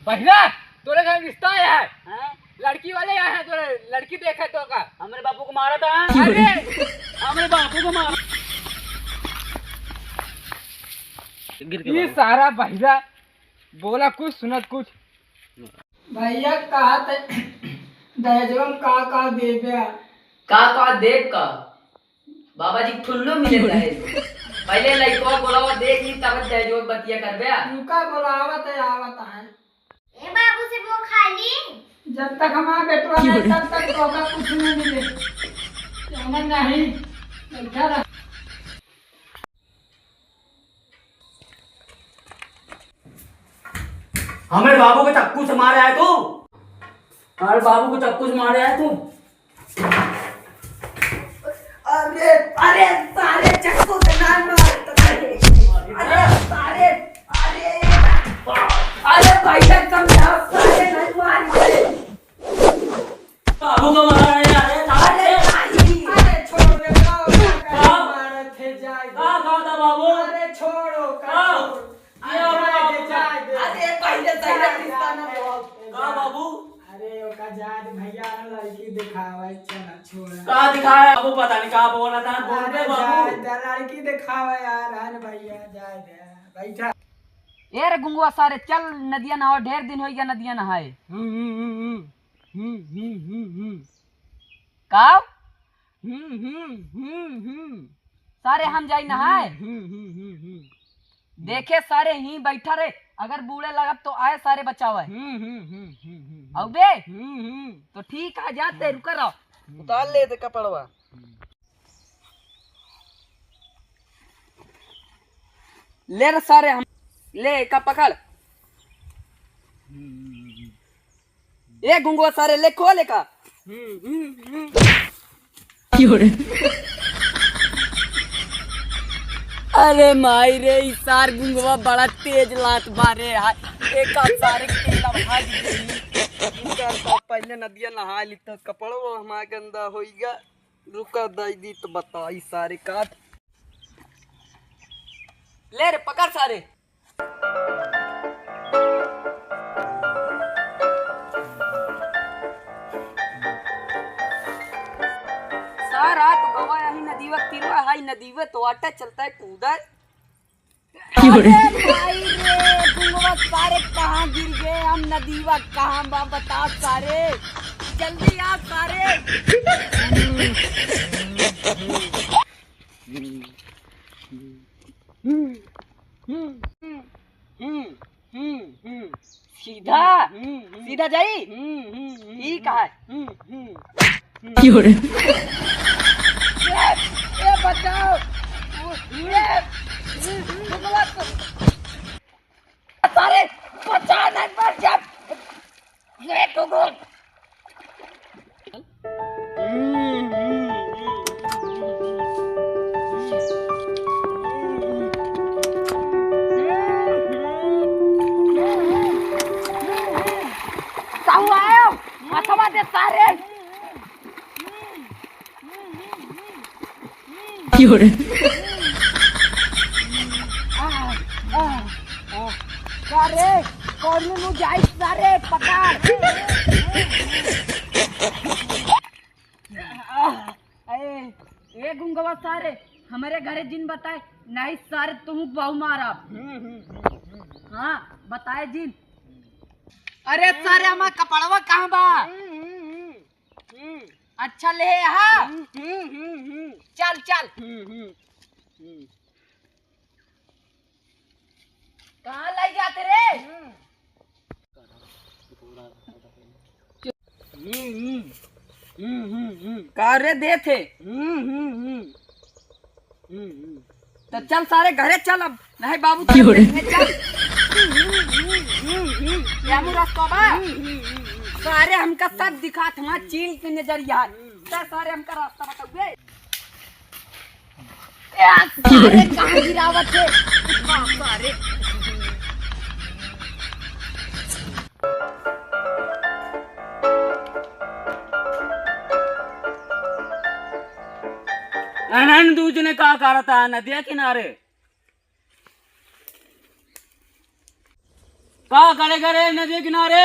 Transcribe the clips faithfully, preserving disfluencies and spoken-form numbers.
बहिरा, तोरे घर रिश्ता आया है। हाँ? लड़की वाले आए हैं, तोरे लड़की देखे तो का। हमरे बापू को मारा था। अरे, हमरे बापू को मारा। गिर के ये मारा। सारा बहिरा बोला कुछ, सुनत कुछ। भैया, कहा त दहेजवा में का का देबे? का का देब का? बाबा जी ठुल्लो मिले दहेज। पहले लइकवा बोलावा, देख ली, तब दहेजवा के बतिया करबे। रुका, बोलावत है, आवत है। ए बाबू से वो खा ली। जब तक हमारा बेटवा नहीं, तब तक तोका कुछ नहीं मिले। जाना नहीं, बैठा रह। हमरे बाबू के चक्कू से मारे आए तू? हमरे बाबू को चक्कू से मारे आए तू? अरे, अरे, सारे चक्कू से ना मार। अरे, सारे, अरे, अरे, भैया, समझाओ, सारे नहीं मार। बाबू को मारा है, अरे, अरे, नहीं। अरे, छोड़ दे, बाबू, का? मारत है, जाए दे। का, का था बाबू? अरे, छोड़ो, का, का? छोड़। ये जाए दे, बाबू। जाए दे। अरे, पहले, पहले जाए, रिश्ता ना जाए, बोल। जाए। का बाबू? अरे, ओका जाए दे भैया, ना लड़की दिखावे, चला, छोड़। का दिखावे बाबू? पता नहीं का बोला था, बोल अरे, दे बाबू। जाए दे, लड़की दिखावे यार, है ना भैया, जाए दे, बैठा। ए रे गुंगवा सारे, चल नदिया नहाओ, ढेर दिन होइ गया नदिया नहाए। हम्म, हम्म, हम्म, हम्म। हम्म, हम्म, हम्म, हम्म। काव? हम्म, हम्म, हम्म, हम्म। सारे हम जाई नहाए। हम्म, हम्म, हम्म, हम्म, हम्म। देखे सारे ही बैठा रे, अगर बूड़े लगब तो आए सारे बचावे। हम्म, हम्म, हम्म, हम्म, हम्म। अउबे? हम्म, हम्म। तो ठीक है, जाते, हम्म। रुका रहो। हम्म। उतार ले दे कपड़वा। हम्म। ले रे सारे, हम ले का पकड़। हम्म, हम्म, हम्म। ए गुंगवा सारे, ले खोल एका। हम्म, हम्म, हम्म। क्यों रे? अरे माई रे, ई सार गुंगवा बड़ा तेज लात मारे है। एका सारे के तेला भाग गई। इनका तो पहले नदिया नहा ली तो कपड़वा हमारा गंदा होइगा। रुका दाई दी तो बताई सारे काट। ले रे, पकड़ सारे। सारा तो गवा यही नदीवा तीरवा, हाई नदीवा तो आटा चलता है कूदा। क्यों रे? अरे भाई रे, गुंगवा सारे कहाँ गिर गए? हम नदीवा कहाँ बा, बता सारे, जल्दी आ सारे। हम्म, हम्म, हम्म, हम्म, हम्म। सीधा, हम्म, हम्म। सीधा जाई। हम्म, हम्म, हम्म, ठीक है। हम्म, हम्म, हम्म। क्यों रे? ए, ए, बचाओ। ए, भगवान। सारे, बचा नहीं, बच जा। ए, टुकुर। कहूँ आयो, हथवा दे सारे। क्यों रे? आ, आ, आ, सारे, कौन नु जाई सारे, पकड़। ए, ए गुंगवा सारे, हमरे घरे जिन बताए, नहीं सारे तुहूँ बहु मारा। हम्म, हम्म, हम्म, हम्म। हाँ, बताए जिन। अरे सारे, हमार कपड़वा कहाँ बा? हम्म, हम्म, हम्म, हम्म। अच्छा ले, हाँ। हम्म, हम्म, हम्म, हम्म। चल, चल। हम्म, हम्म, हम्म। कहाँ लाई जाते रे? हम्म। हम्म, हम्म। हम्म, हम्म, हम्म। का रे देथे? हम्म, हम्म, हम्म। हम्म, हम्म। तो चल सारे घरे चल अब, नहीं बाबू क्यों रे? तेरे घर में चल। हम्म, हम्म, हम्म, हम्म। ये हमू रास्ता बा। हम्म, हम्म, हम्म, हम्म। सारे हमका सब दिखात हमार चील के नजरिया। हम्म। तो सारे हमका रास्ता बताओगे? ए, सारे कहाँ गिरावत है? हाँ, सारे। अनन दूज ने का करता है नदिया किनारे? का करे करे नदी किनारे?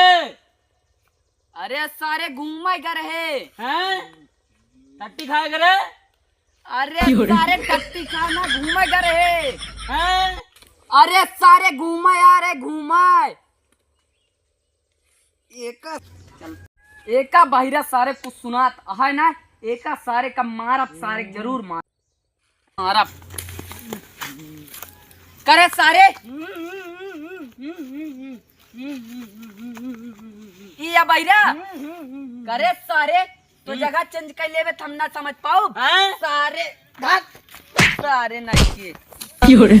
अरे सारे घूमे करे है। हैं? टट्टी खाए करे? अरे सारे टट्टी खाना घूमे करे है। हैं? अरे सारे घूमे आ रे घूमे। एका, एका बहिरा सारे कुछ सुनात है ना, एका सारे का मारब, सारे जरूर मार-, मारब। करे सारे। ई या बहिरा। करे सारे। तो हम्म। जगह change कर लेबे, त हम ना समझ पाउब। हैं? सारे, भाग। सारे नहीं किए। क्यों रे?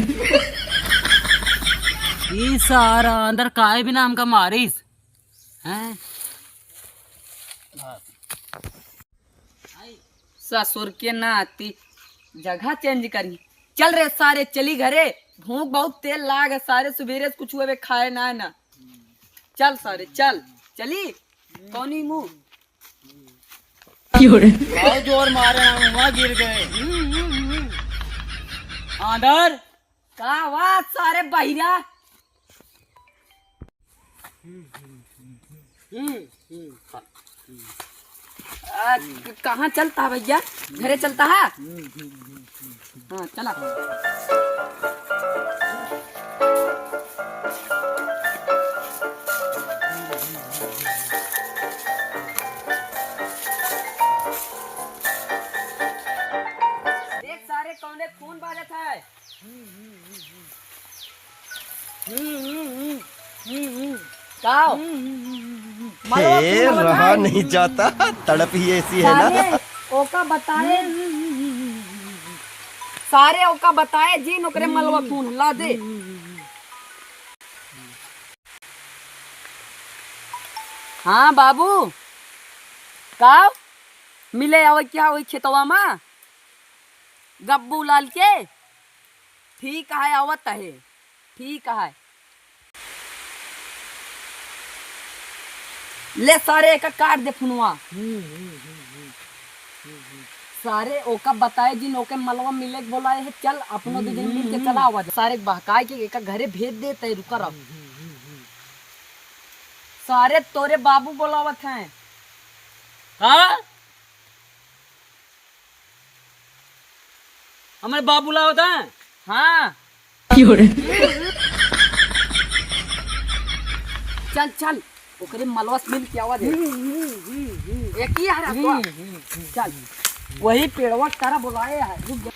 ई सारा अंदर काहे बिना हमका मारिस? हैं? ससुर के नाती, जगह change करी। चल रे सारे, चली घरे। भूख बहुत तेज लाग है सारे, सुबेरे से कुछ हुए खाए ना है ना। चल सारे, चल। चली? कौनी मुँह? क्यों रे? बहुत जोर मारे हम, वहाँ गिर गए। आंदर। का बात सारे बहिरा? आ, क-, कहाँ चलता है भैया? घरे चलता है? हाँ, चला। देख सारे कौने फोन बाजत है। का हो? मलवा हे, क्यों मलवा रहा है? नहीं जाता, तड़प ही ऐसी है ना। सारे ओका बताए, सारे ओका बताए जी, नोकरे मलवा खून ला दे। हाँ बाबू, का मिले आवे क्या वही खेतवा मा गब्बू लाल के? ठीक है, आवत है। ठीक है। ले सारे एका काट दे फुनवा। सारे ओका बताए जिन ओके मलवा मिले के बोलाए है, चल अपनो दो जन मिल के चला आवा जा। सारे बहकाए के एका घरे भेज देते, रुका रहो। सारे तोरे बाबू बोलावत हैं। हाँ? हमारे बाबू लावत हैं? हाँ। क्यों रे? चल, चल, ओकरे मलवा से मिल के आवा दे। एक ही है रास्ता। चल, वही पेड़वा तारा बुलाए है, रुक जा।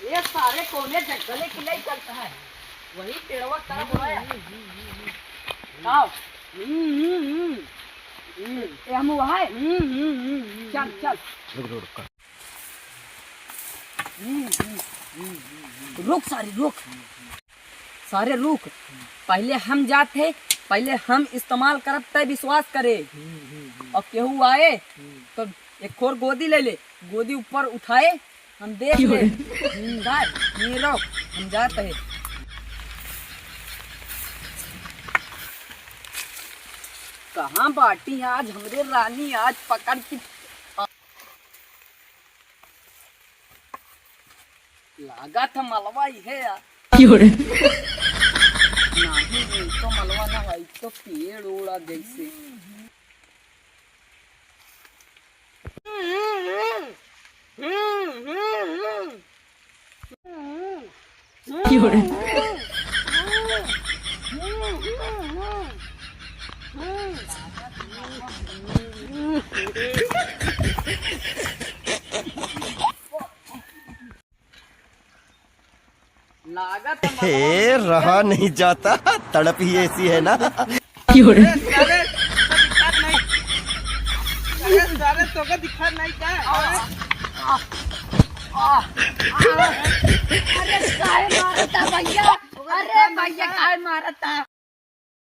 ये सारे कोने जंगले की नहीं चलता है, वही पेड़वा तारा बुलाए है। आओ। ये हम वहाँ है। चल, चल। रुक, रुक, रुक। रुक सारे, रुक। सारे रुक। पहले हम जात है, पहले हम इस्तेमाल करब तय विश्वास करे। और केहू आए तो एक खोर गोदी ले ले, गोदी ऊपर उठाए, हम देख ले। सारे, ये रो, हम जात है। कहाँ बाटी आज हमरे रानी, आज पकड़ के लागत है मलवा ही है यार। क्यों रे? नहीं, ये तो मलवा ना भाई, तो पेड़ उड़ा जैसे। क्यों रे? लागत है हे, मलवा रहा नहीं जाता, तड़प ही ऐसी है ना। क्यों रे? अरे, सारे, तोका दिखात नहीं। अरे, सारे, तोका दिखात नहीं का? अरे, काहे मारता भैया? अरे, भैया, काहे मारता?